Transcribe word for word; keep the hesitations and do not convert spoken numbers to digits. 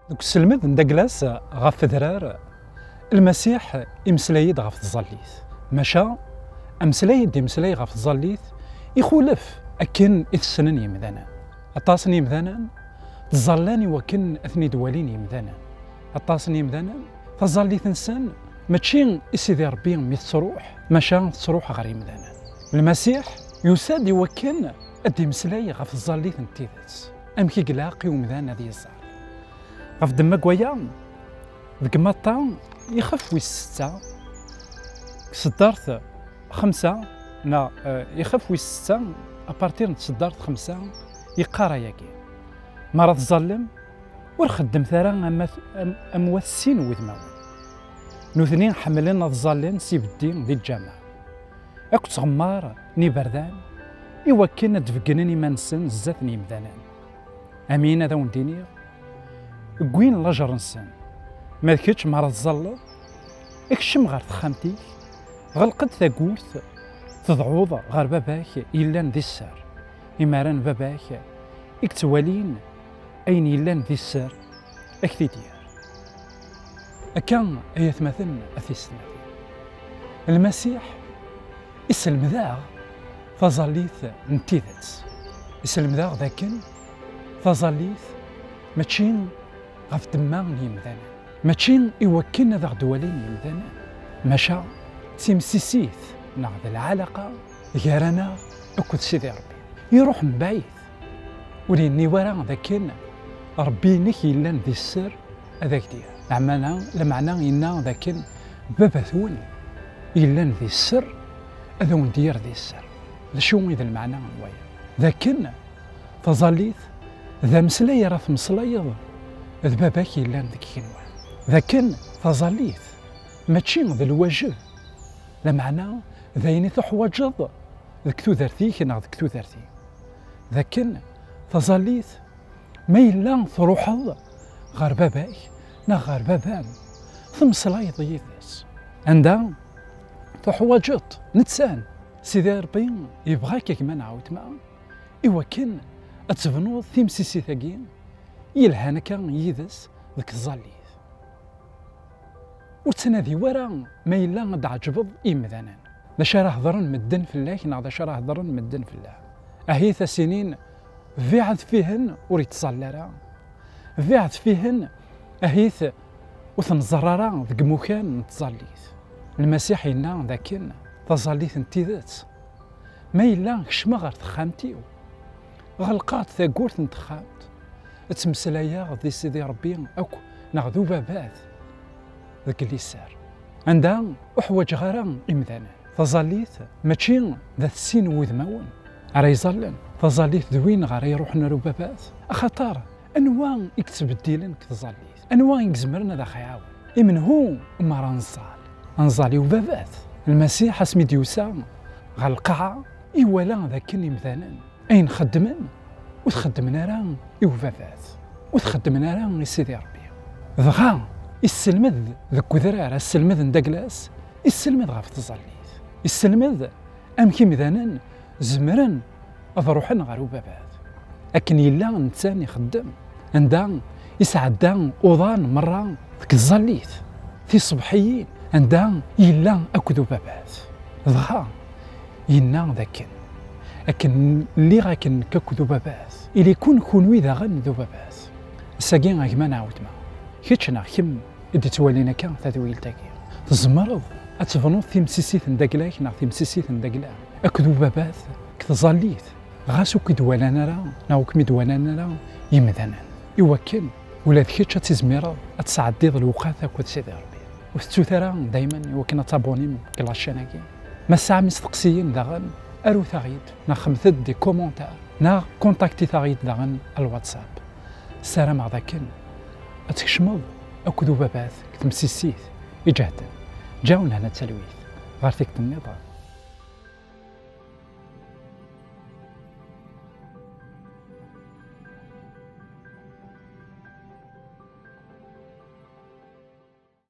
Deg uselmed n Daglas ɣef udrar, Lmasiḥ imeslay-d ɣef tẓallit. Maca ameslay i d-imeslay ɣef tẓallit ixulef akken i t-ssnen yimdanen. Aṭas n yimdanen ttẓallan i wakken ad ten-id-walin yimdanen. Aṭas n yimdanen, taẓallit-nsen mačči i Sidi Ṛebbi mi tettruḥ, maca tettruḥ ɣer yimdanen. Lmasiḥ yusa-d i wakken ad d-imeslay ɣef tẓallit n tidet, amek i ilaq i umdan ad yeẓẓal. Ɣef ddemma n waya, deg Matta, ixef wis setta, deg tseddart xemsa, neɣ, eh, ixef wis setta, apartir n tseddart xemsa, yeqqar ayagi: "Ma ara tẓallem, ur xeddmet ara am, am, am wat sin wudmawen. Nutni ḥemmlen ad ẓallen s ibeddi di lǧameɛ akked tɣemmar n yiberdan, i wakken ad d-beggnen iman-nsen zdat n yimdanen. Amin ad awen-d-iniɣ, wwin lajer-nsen. Ma d kečč, ma ara tẓalleḍ, kcem ɣer texxamt-ik, ɣelq-d tawwurt, tedɛuḍ ɣer baba-k yellan di sser. Imaren baba-k i yettwalin ayen yellan di sser, ad k-t-id-yerr." Akka ay atmaten a tiyessetmatin, Lmasiḥ iselmed-aɣ taẓallit n tidet. Iselmed-aɣ dakken taẓallit mačči ɣef ddemma n yimdanen, mačči i wakken ad aɣ-d-walin yimdanen, maca d timsisit neɣ d lɛalaqa gar-aneɣ akked Sidi Ṛebbi. Iruḥ mebɛid, ur yenni wara dakken Ṛebbi-inek yellan di sser ad ak-d-yerr. Lameɛna, lameɛna yenna dakken Baba-twen yellan di sser ad awen-d-yerr di sser. D acu i d lmeɛna n waya? Dakken taẓallit d ameslay ara temmeslayeḍ d Baba-k yellan deg igenwan. Dakken taẓallit mačči d lwajeb, lameɛna d ayen i tuḥwaǧeḍ deg tudert-ik neɣ deg tudert-iw. Dakken taẓallit, ma yella truḥeḍ ɣer baba-k neɣ ɣer baba-m, temmeslayeḍ yid-s. Anda tuḥwaǧeḍ netta, Sidi Ṛebbi yebɣa-k a gma neɣ a wetma i wakken ad tebnuḍ timsisit-agi yelhan akka yid-s deg tẓallit. Ur ttnadi wara ma yella ad d-tɛeǧbeḍ i yimdanen. D acu ara hedren medden fell-ak neɣ d acu ara hedren medden fell-am? Ahit a s-inin: "Biɛed fihen, ur yettẓalla ara. Biɛed fihen, ahit ur ten-ẓerr ara deg imukan n tẓallit." Lmasiḥ yenna dakken taẓallit n tidet, ma yella kecmeɣ ɣer texxamt-iw, ɣelqeɣ-d tawwurt n texxamt, ttmeslayeɣ di Sidi Ṛebbi akk neɣ d ubabat deg liser, anda ur ḥwaǧeɣ ara imdanen. Taẓallit mačči d at sin wudmawen ara iẓallen. Taẓallit d win ara iruḥen ar ubabat, axaṭer anwa i yettbeddilen deg tẓallit? Anwa i izemren ad aɣ-iɛawen? I menhu umi ara nẓall? Ad nẓall i ubabat. Lmasiḥ asmi d-yusa ɣer lqaɛa, iwala dakken imdanen ayen xeddmen ur t-xeddmen ara i ubabat, ur t-xeddmen ara i Sidi Ṛebbi. Dɣa isselmed deg udrar, asselmed n Daglas, isselmed ɣef tẓallit, isselmed amek imdanen zemren ad ruḥen ɣer ubabat. Akken yella netta ixeddem, anda isɛedda uḍan merra deg tẓallit, tiṣebḥiyin anda yella akked ubabat. Dɣa yenna dakken: "Akken lliɣ akken nekk akked ubabat, ili-kun kunwi daɣen d ubabat." Ass-agi, a gma neɣ a wetma, kečč neɣ kemm i d-ittwalin akka tadwilt-agi, tzemreḍ ad tebnuḍ timsisit n Dagla-k neɣ timsisit n Dagla akked ubabat deg tẓallit, ɣas ur k-id-walan ara neɣ ur kem-id-walan ara yimdanen, i wakken ula d kečč ad tizmireḍ ad tesɛeddiḍ lewqat akked Sidi Ṛebbi. Ur tettut ara daymen i wakken ad tabunim deg la chaîne-agi. Ma tesɛam isteqsiyen daɣen, arut-aɣ-id, neɣ xedmet-d des commentaires, neɣ contactit-aɣ-id daɣen ar WhatsApp. Ssarameɣ dakken ad tkecmeḍ akked ubabat deg temsisit iǧehden. Ǧaw lehna d talwit ɣer tikkelt nniḍen.